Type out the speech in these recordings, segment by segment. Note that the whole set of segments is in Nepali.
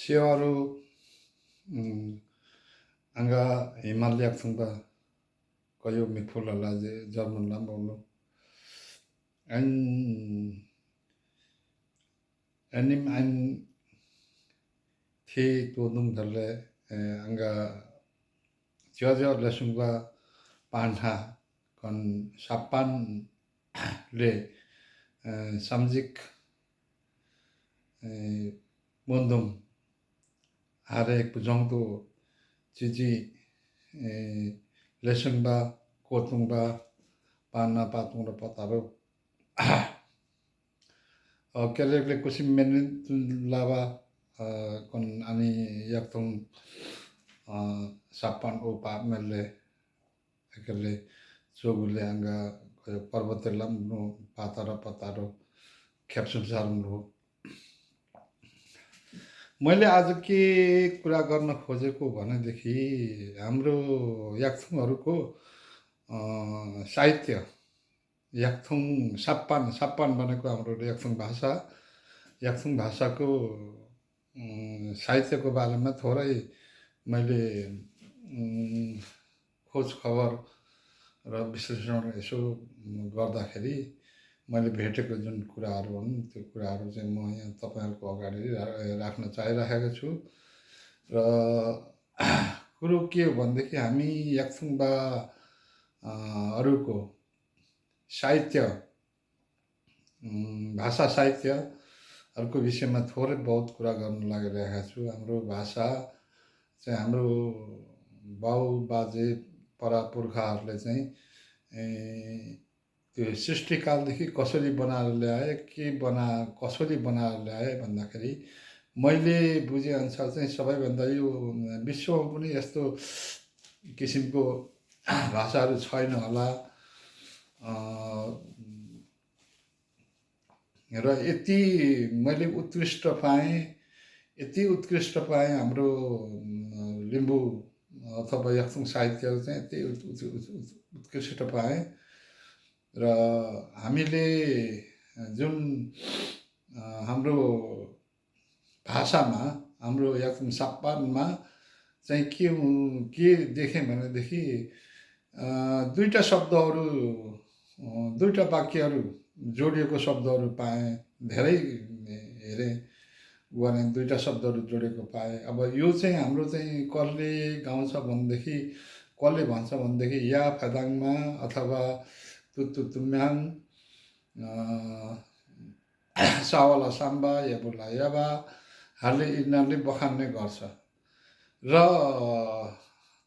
Siwaru anga Himalaya thungba kayo mikfula laje German lambolo an anim an thi tudung dalle anga jaja lasungba panha kon sapan le samjik mondum hare pujongtu chichi lesungba kotungba panna patungba pataro kelekle kusim menin lava kon ani yaktung sapan o pa mele ekele sogule anga parvatelam no pataro खेप्सुम सार्नु मैले आज के कुरा गर्न खोजेको भनेदेखि हाम्रो याक्थुङहरूको साहित्य याक्थुङ साप्पान भनेको हाम्रो याक्थुङ भाषाको साहित्यको बारेमा थोरै मैले खोज खबर र विश्लेषण यसो गर्दाखेरि मैले भेटेको जुन कुराहरू हुन् त्यो कुराहरू चाहिँ म यहाँ तपाईँहरूको अगाडि राख्न चाहिरहेको छु र कुरो के हो भनेदेखि हामी याक्थुङबा अरूको साहित्य भाषा साहित्यहरूको विषयमा थोरै बहुत कुरा गर्न लागिरहेको छु। हाम्रो भाषा चाहिँ हाम्रो बाउ बाजे परापुर्खाहरूले चाहिँ त्यो सृष्टिकालदेखि कसरी बनाएर ल्याए कसरी बनाएर ल्याए भन्दाखेरि मैले बुझेअनुसार चाहिँ सबैभन्दा यो विश्वमा पनि यस्तो किसिमको भाषाहरू छैन होला र यति मैले उत्कृष्ट पाएँ हाम्रो लिम्बू अथवा याक्थुङ साहित्यहरू चाहिँ यति उत्कृष्ट पाएँ र हामीले जुन हाम्रो भाषामा हाम्रो याक्थुङ साप्पानमा चाहिँ के देखेँ भनेदेखि दुईटा शब्दहरू दुईटा वाक्यहरू जोडिएको शब्दहरू पाएँ। धेरै हेरेँ भने दुईटा शब्दहरू जोडेको पाएँ। अब यो चाहिँ हाम्रो चाहिँ कसले गाउँछ भनेदेखि कसले भन्छ भनेदेखि या फेदाङमा अथवा तुतुम्याङ सावाला साम्बा याबुला याबाहरूले यिनीहरूले बखान्ने गर्छ र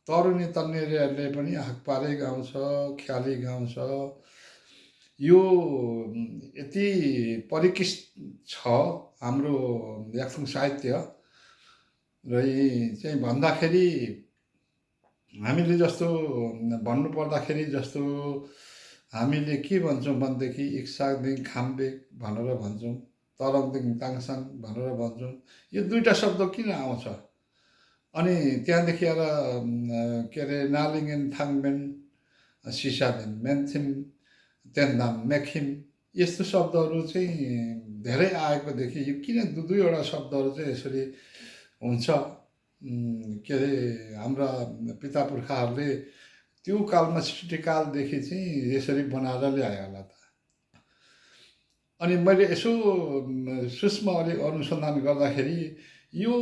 तरुनी तन्नेरीहरूले पनि हाकपारे गाउँछ, ख्याली गाउँछ। यो यति परिष्कृत छ हाम्रो याक्थुङ साहित्य र यी चाहिँ भन्दाखेरि हामीले जस्तो भन्नुपर्दाखेरि जस्तो हामीले के भन्छौँ भनेदेखि इक्सादेखि खाम्बेक भनेर भन्छौँ, तरङदेखि ताङसाङ भनेर भन्छौँ। यो दुईटा शब्द किन आउँछ? अनि त्यहाँदेखि आएर के अरे नालिङेन थाङबेन सिसादेन मेन्थिम तेन्दाम मेखिम यस्तो शब्दहरू चाहिँ धेरै आएकोदेखि यो किन दुईवटा शब्दहरू चाहिँ यसरी हुन्छ के अरे हाम्रा पिता पुर्खाहरूले त्यो कालमा सृष्टिकालदेखि चाहिँ यसरी बनाएर ल्यायो होला त। अनि मैले यसो सूक्ष्म अलिक अनुसन्धान गर्दाखेरि यो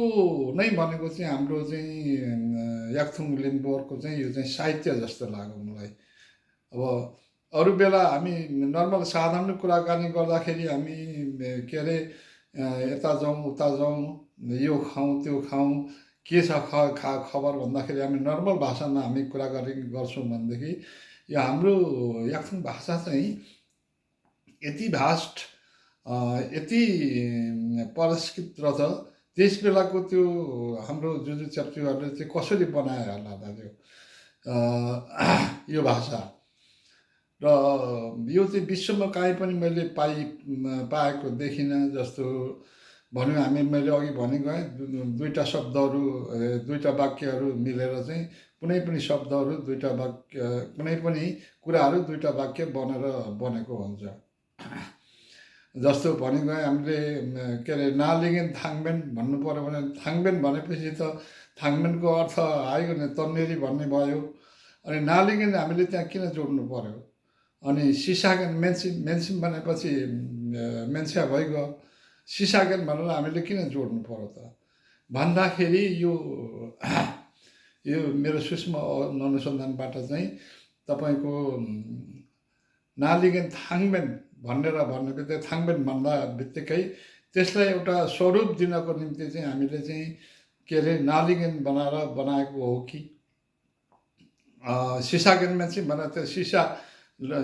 नै भनेको चाहिँ हाम्रो चाहिँ याक्थुङ लिम्बूहरूको चाहिँ यो चाहिँ साहित्य जस्तो लाग्यो मलाई। अब अरू बेला हामी नर्मल साधारण कुराकानी गर्दाखेरि हामी के अरे यता जाउँ उता जाउँ यो खाउँ त्यो खाउँ के छ खबर भन्दाखेरि हामी नर्मल भाषामा हामी कुरा गर्छौँ भनेदेखि यो हाम्रो याक्थुङ भाषा चाहिँ यति भास्ट यति परिष्कृत रहेछ। त्यस बेलाको त्यो हाम्रो जुजु च्याप्चुहरूले चाहिँ कसरी बनायो होला त्यो यो भाषा र यो चाहिँ विश्वमा कहीँ पनि मैले पाएको देखिनँ। जस्तो भन्यो हामी मैले अघि भनि गएँ दुईटा शब्दहरू दुईटा वाक्यहरू मिलेर चाहिँ कुनै पनि शब्दहरू दुईटा वाक्य कुनै पनि कुराहरू दुईटा वाक्य बनेर बनेको हुन्छ जस्तो भनेको हामीले के अरे नालिगेन थाङबेन भन्नु पऱ्यो भने थाङबेन भनेपछि त थाङबेनको अर्थ आइगयो नि तन्नेरी भन्ने भयो। अनि नालिगेन हामीले त्यहाँ किन जोड्नु पऱ्यो? अनि सिसागेन मेन्सिम भनेपछि मेन्सिया भइगयो। सिसागेन भनेर हामीले किन जोड्नु पऱ्यो त भन्दाखेरि यो मेरो सूक्ष्म अनुसन्धानबाट चाहिँ तपाईँको नालिगेन थाङबेन भनेर भन्ने बित्तिकै थाङबेन भन्दा बित्तिकै त्यसलाई एउटा स्वरूप दिनको निम्ति चाहिँ हामीले चाहिँ के अरे नालिगेन बनाएको हो कि सिसागेन मेन्सिम भनेर त्यो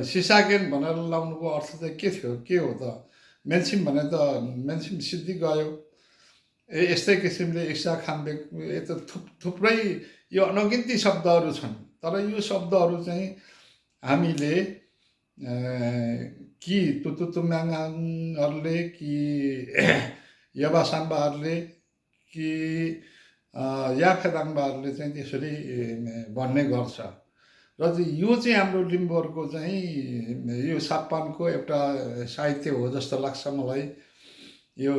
सिसागेन भनेर लाउनुको अर्थ चाहिँ के हो त? मेन्सिम भने त मेन्सिम सिद्धि गयो। यस्तै किसिमले इक्सा खाम्बेक यो त थुप्रै यो अनगिन्ती शब्दहरू छन्। तर यो शब्दहरू चाहिँ हामीले कि तुतुतुम्याङहरूले कि यबासाम्बाहरूले कि याफेदाङ्बाहरूले चाहिँ त्यसरी भन्ने गर्छ। र चाहिँ यो चाहिँ हाम्रो लिम्बूहरूको चाहिँ यो साप्पानको एउटा साहित्य हो जस्तो लाग्छ मलाई। यो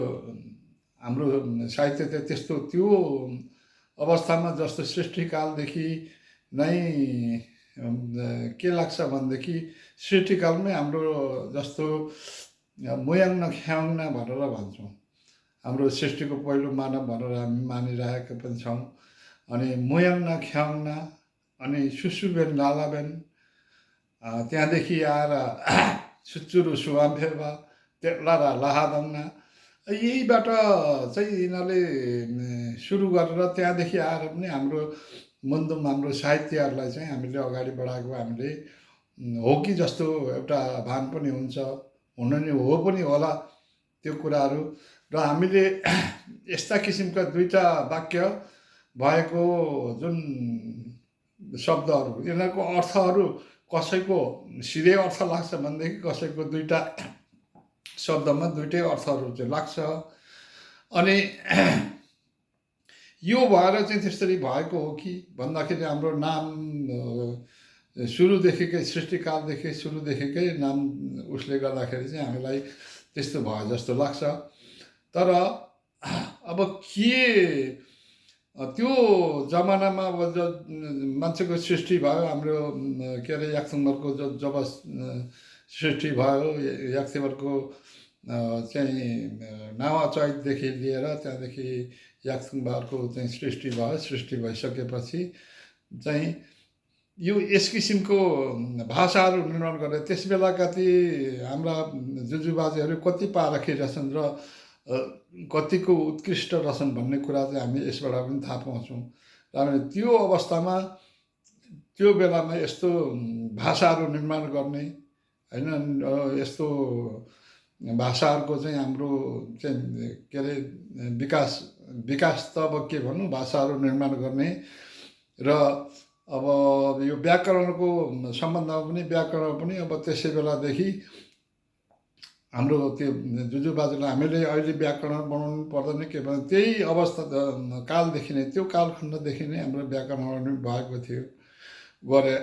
हाम्रो साहित्य त त्यस्तो त्यो अवस्थामा जस्तो सृष्टिकालदेखि नै के लाग्छ भनेदेखि सृष्टिकालमै हाम्रो जस्तो मुयाङ्न ख्याङ्ना भनेर भन्छौँ। हाम्रो सृष्टिको पहिलो मानव भनेर हामी मानिरहेका पनि छौँ। अनि मुयाङ्न ख्याङ्ना अनि सुसुबेन लालाबेन त्यहाँदेखि आएर सुचुरु सुवाम्फेवा तेला र लाहादङ्ना यहीबाट चाहिँ यिनीहरूले सुरु गरेर त्यहाँदेखि आएर पनि हाम्रो मुन्दुम हाम्रो साहित्यहरूलाई चाहिँ हामीले अगाडि बढाएको हामीले हो कि जस्तो एउटा भान पनि हुन्छ। हुन नि हो पनि होला त्यो कुराहरू। र हामीले यस्ता किसिमका दुईटा वाक्य भएको जुन शब्दहरू यिनीहरूको अर्थहरू कसैको सिधै अर्थ लाग्छ भनेदेखि कसैको दुईटा शब्दमा दुईटै अर्थहरू चाहिँ लाग्छ। अनि यो भएर चाहिँ त्यसरी भएको हो कि भन्दाखेरि हाम्रो नाम सुरुदेखिकै सृष्टिकालदेखि सुरुदेखिकै नाम उसले गर्दाखेरि चाहिँ हामीलाई त्यस्तो भयो जस्तो लाग्छ। तर अब के त्यो जमानामा अब मान्छेको सृष्टि भयो हाम्रो के अरे याक्थुङहरूको जब सृष्टि भयो याक्थेवरको चाहिँ नावाचहितदेखि लिएर त्यहाँदेखि याक्थुङबारको चाहिँ सृष्टि भयो। सृष्टि भइसकेपछि चाहिँ यो यस किसिमको भाषाहरू निर्माण गरेर त्यस बेला कति हाम्रा जुजुबाजेहरू कति पारखी रहेछन् र कतिको उत्कृष्ट रहेछन् भन्ने कुरा चाहिँ हामी यसबाट पनि थाहा पाउँछौँ। र हामी त्यो अवस्थामा त्यो बेलामा यस्तो भाषाहरू निर्माण गर्ने होइन यस्तो भाषाहरूको चाहिँ हाम्रो चाहिँ के अरे विकास त अब के भनौँ भाषाहरू निर्माण गर्ने। र अब यो व्याकरणको सम्बन्धमा पनि व्याकरण पनि अब त्यसै बेलादेखि हाम्रो त्यो जुजुबाजुलाई हामीले अहिले व्याकरण बनाउनु पर्दैन के भने त्यही अवस्था कालदेखि नै त्यो कालखण्डदेखि नै हाम्रो व्याकरणहरू भएको थियो गरे।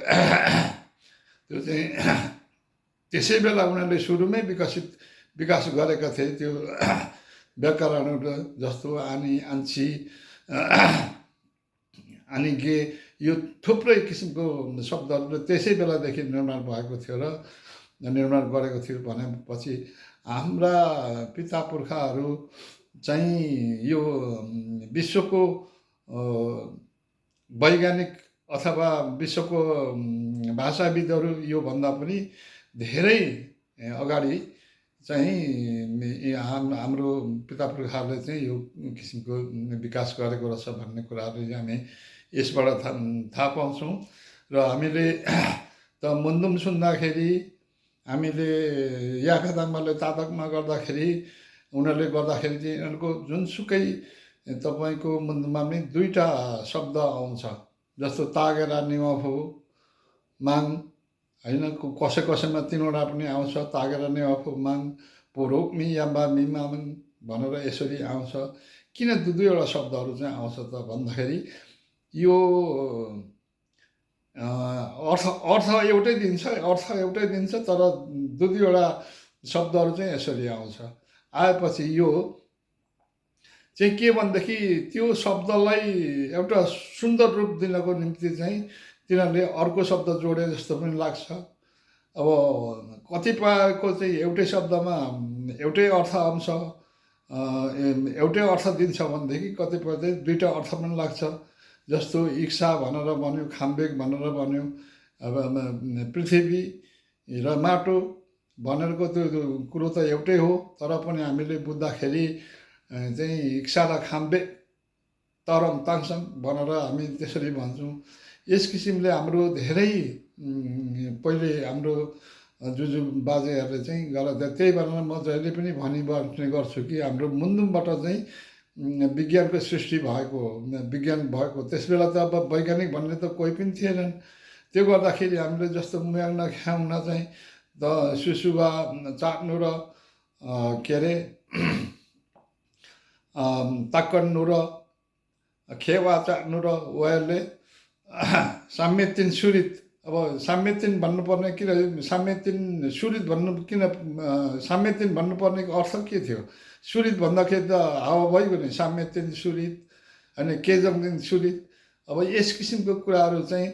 त्यो चाहिँ त्यसै बेला उनीहरूले सुरुमै विकास गरेका थिए त्यो व्याकरणहरू जस्तो आनी आन्सी अनि गे यो थुप्रै किसिमको शब्दहरू त्यसै बेलादेखि निर्माण भएको थियो र निर्माण गरेको थियो भनेपछि हाम्रा पिता पुर्खाहरू चाहिँ यो विश्वको वैज्ञानिक अथवा विश्वको भाषाविदहरू योभन्दा पनि धेरै अगाडि चाहिँ हाम्रो पिता पुर्खाहरूले चाहिँ यो किसिमको विकास गरेको रहेछ भन्ने कुराहरू हामी यसबाट थाहा पाउँछौँ। र हामीले त मुन्दुम सुन्दाखेरि हामीले याफेदाङमाले तादकमा गर्दाखेरि उनीहरूले गर्दाखेरि चाहिँ यिनीहरूको जुनसुकै तपाईँको मुन्दुममा पनि दुईवटा शब्द आउँछ जस्तो तागेरा निवाफो माङ होइन कसैमा तिनवटा पनि आउँछ तागेरा निवाफो माङ पोरोक्मी याम्बा मिमामङ भनेर यसरी आउँछ। किन दुईवटा शब्दहरू चाहिँ आउँछ त भन्दाखेरि यो अर्थ एउटै दिन्छ तर दुईवटा शब्दहरू चाहिँ यसरी आउँछ। आएपछि यो चाहिँ के भनेदेखि त्यो शब्दलाई एउटा सुन्दर रूप दिनको निम्ति चाहिँ तिनीहरूले अर्को शब्द जोडे जस्तो पनि लाग्छ। अब कतिपयको चाहिँ एउटै शब्दमा एउटै अर्थ आउँछ, एउटै अर्थ दिन्छ भनेदेखि कतिपय चाहिँ दुईवटा अर्थ पनि लाग्छ। जस्तो इक्सा भनेर भन्यो, खाम्बेक भनेर भन्यो, अब पृथ्वी र माटो भनेरको त्यो कुरो त एउटै हो, तर पनि हामीले बुझ्दाखेरि चाहिँ इक्सा र खाम्बे तरङ ताङसङ भनेर हामी त्यसरी भन्छौँ। यस किसिमले हाम्रो धेरै पहिले हाम्रो जुजु बाजेहरूले चाहिँ गलत, त्यही भएर म जहिले पनि भनिबस्ने गर्छु कि हाम्रो मुन्धुमबाट चाहिँ विज्ञानको सृष्टि भएको हो, विज्ञान भएको। त्यस बेला त अब वैज्ञानिक भन्ने त कोही पनि थिएनन्। त्यो गर्दाखेरि हामीले जस्तो मुयाउन ख्याउन चाहिँ द सुसुवा चाट्नु र के अरे ताक्कन्नु र खेवा चाट्नु र उहाँहरूले साम्यतिन सुरित, अब साम्यतिन भन्नुपर्ने किन साम्यतिन सुरित भन्नु किन साम्यतिन भन्नुपर्नेको अर्थ के थियो? सुरित भन्दाखेरि त हावा भइगयो नि, साम्यतिन सुरित अनि केजमदिन सुरित। अब यस किसिमको कुराहरू चाहिँ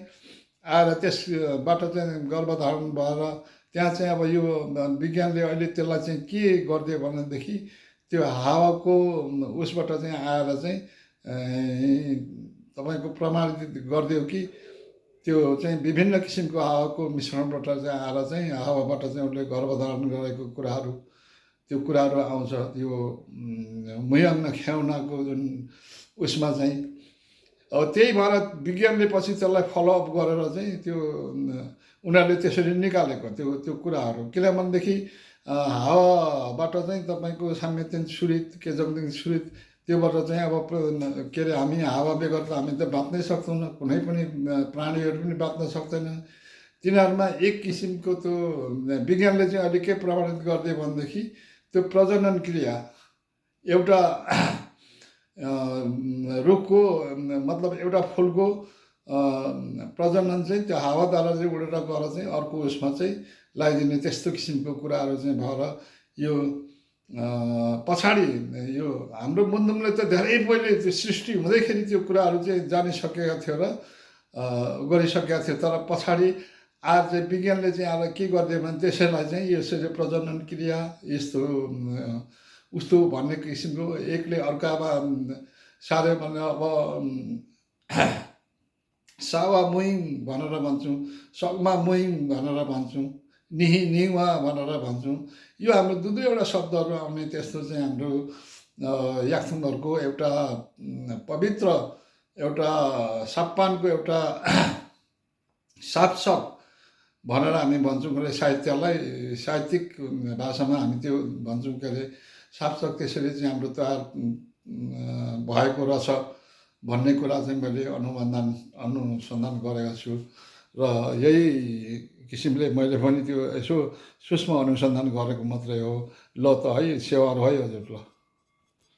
आएर त्यसबाट चाहिँ गर्भधारण भएर त्यहाँ चाहिँ अब यो विज्ञानले अहिले त्यसलाई चाहिँ के गरिदियो भनेदेखि त्यो हावाको उसबाट चाहिँ आएर चाहिँ तपाईँको प्रमाणित गरिदियो कि त्यो चाहिँ विभिन्न किसिमको हावाको मिश्रणबाट चाहिँ आएर चाहिँ हावाबाट चाहिँ उसले गर्भधारण गरेको कुराहरू, त्यो कुराहरू आउँछ। त्यो मुयाउन ख्याउनाको जुन उसमा चाहिँ अब त्यही भएर विज्ञानले पछि त्यसलाई फलोअप गरेर चाहिँ त्यो उनीहरूले त्यसरी निकालेको त्यो कुराहरू। किनभनेदेखि हावाबाट चाहिँ तपाईँको साम्यतिन सुरित केजमदिन सुरित, त्योबाट चाहिँ अब के अरे हामी हावा बेगर त हामी त बाँच्नै सक्दैनौँ, कुनै पनि प्राणीहरू पनि बाँच्न सक्दैन। तिनीहरूमा एक किसिमको त्यो विज्ञानले चाहिँ अहिले के प्रमाणित गरिदियो भनेदेखि त्यो प्रजनन क्रिया एउटा रुखको मतलब एउटा फुलको प्रजनन चाहिँ त्यो हावाद्वारा चाहिँ उडेर गएर चाहिँ अर्को उसमा चाहिँ लगाइदिने त्यस्तो किसिमको कुराहरू चाहिँ भएर यो पछाडि यो हाम्रो मुन्धुमले त धेरै पहिले त्यो सृष्टि हुँदैखेरि त्यो कुराहरू चाहिँ जानिसकेका थियो र गरिसकेका थियो। तर पछाडि आएर चाहिँ विज्ञानले चाहिँ आएर के गरिदियो भने त्यसैलाई चाहिँ यसरी प्रजनन क्रिया यस्तो उस्तो भन्ने किसिमको एकले अर्कामा साह्रै भने अब सावा मुइङ भनेर भन्छौँ, सगमा मुइङ भनेर भन्छौँ, निही निवा भनेर भन्छौँ। यो हाम्रो दुई दुईवटा शब्दहरू आउने त्यस्तो चाहिँ हाम्रो याक्थुङहरूको एउटा पवित्र एउटा साप्पानको एउटा सापसप भनेर हामी भन्छौँ। साहित्यलाई साहित्यिक भाषामा हामी त्यो भन्छौँ के अरे सापसप। त्यसरी चाहिँ हाम्रो तयार भएको रहेछ भन्ने कुरा चाहिँ मैले अनुसन्धान गरेको छु र यही किसिमले मैले पनि त्यो यसो सूक्ष्म अनुसन्धान गरेको मात्रै हो। ल त है, सेवा है हजुर। ल।